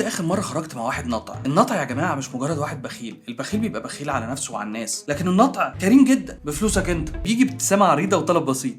امتى اخر مرة خرجت مع واحد نطع؟ النطع يا جماعة مش مجرد واحد بخيل، البخيل بيبقى بخيل على نفسه وعلى الناس، لكن النطع كريم جدا بفلوسك انت، بيجي بابتسامة عريضة وطلب بسيط.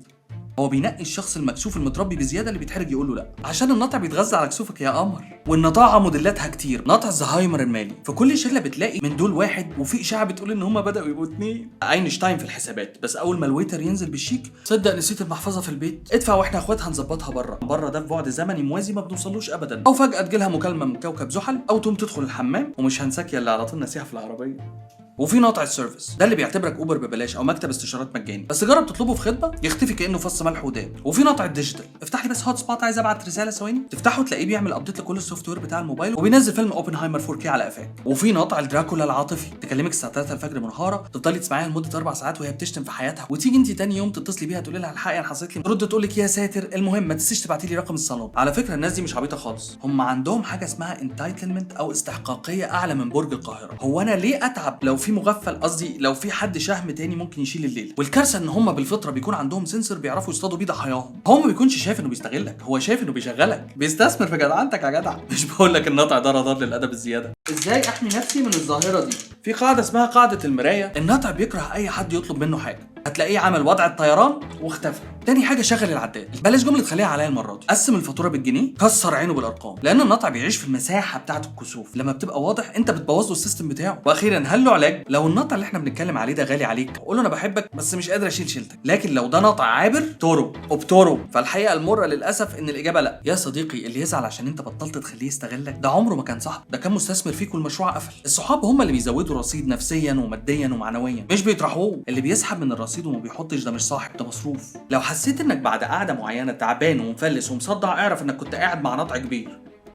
هو بينقي الشخص المكسوف المتربي بزيادة اللي بيتحرج يقول له لا، عشان النطع بيتغذى على كسوفك يا قمر. والنطاعه موديلاتها كتير، نطع الزهايمر المالي، في كل شله بتلاقي من دول واحد، وفي اشاعة بتقول ان هم بداوا يبقوا اتنين. اينشتاين في الحسابات، بس اول ما ال waiter ينزل بالشيك، صدق نسيت المحفظة في البيت، ادفع واحنا اخوات هنظبطها بره. بره ده في بعد زمني موازي ما بنوصلوش ابدا. او فجاة تجيلها مكالمة من كوكب زحل، او تقوم تدخل الحمام ومش هنساك يا اللي على طول نسيها في العربية. وفي ناطع ال service، ده اللي بيعتبرك اوبر ببلاش او مكتب استشارات مجاني، بس جرب تطلبه في خدمة يختفي كانه فص ملح وداب. وفي ناطع ال digital، افتح لي بس hotspot عايز ابعت رسالة ثواني، تفتحه تلاقيه بيعمل update لكل ال software بتاع الموبايل وبينزل فيلم اوبنهايمر 4K على قفاك. وفي ناطع الدراكولا العاطفي، تكلمك الساعة 3 الفجر منهاره، تفضلي تسمعيها لمدة 4 ساعات وهي بتشتم في حياتها، وتيجي انت تاني يوم تتصلي بيها تقولي لها الحقي انا حصلت لي، ترد تقول لك يا ساتر، المهم ما تنسيش تبعتي لي رقم الصالون. على فكرة الناس دي مش عبيطه خالص، هم عندهم حاجة اسمها entitlement او استحقاقيه اعلى من برج القاهرة. هو انا ليه اتعب لو في مغفل، قصدي لو في حد شهم تاني ممكن يشيل الليل؟ والكارثه ان هم بالفطرة بيكون عندهم sensor بيعرفوا يصطادوا بيه ضحاياهم. هو ما بيكونش شايف انه بيستغلك، هو شايف انه بيشغلك، بيستثمر في جدعنتك يا جدع. مش بقول لك النطع ده رادار للادب الزياده. ازاي احمي نفسي من الظاهرة دي؟ في قاعدة اسمها قاعدة المرايه، النطع بيكره اي حد يطلب منه حاجة، هتلاقيه عمل وضع الطيران واختفى. تاني حاجة شغل العداد، بلاش جملة خليها عليا المرة دي، قسم الفاتورة بالجنيه، كسر عينه بالارقام، لان النطع بيعيش في المساحة بتاعه الكسوف، لما بتبقى واضح انت بتبوظ له ال system بتاعه. واخيرا هل له علاج؟ لو النطع اللي احنا بنتكلم عليه ده غالي عليك، قول له انا بحبك بس مش قادر اشيل شيلتك. لكن لو ده نطع عابر تورو اوبتورو، فالحقيقة المرة للاسف ان الاجابة لا. يا صديقي اللي يزعل عشان انت بطلت تخليه يستغلك ده عمره ما كان صاحب، ده كان مستثمر فيك والمشروع قفل. الصحاب هم اللي بيزودوا رصيد نفسيا وماديا ومعنويا، مش بيطرحوه. اللي بيسحب من الرصيد وما بيحطش ده مش صاحب، ده مصروف. لو حسيت انك بعد قعدة معينة تعبان ومفلس ومصدع، اعرف انك كنت قاعد مع نطع كبير.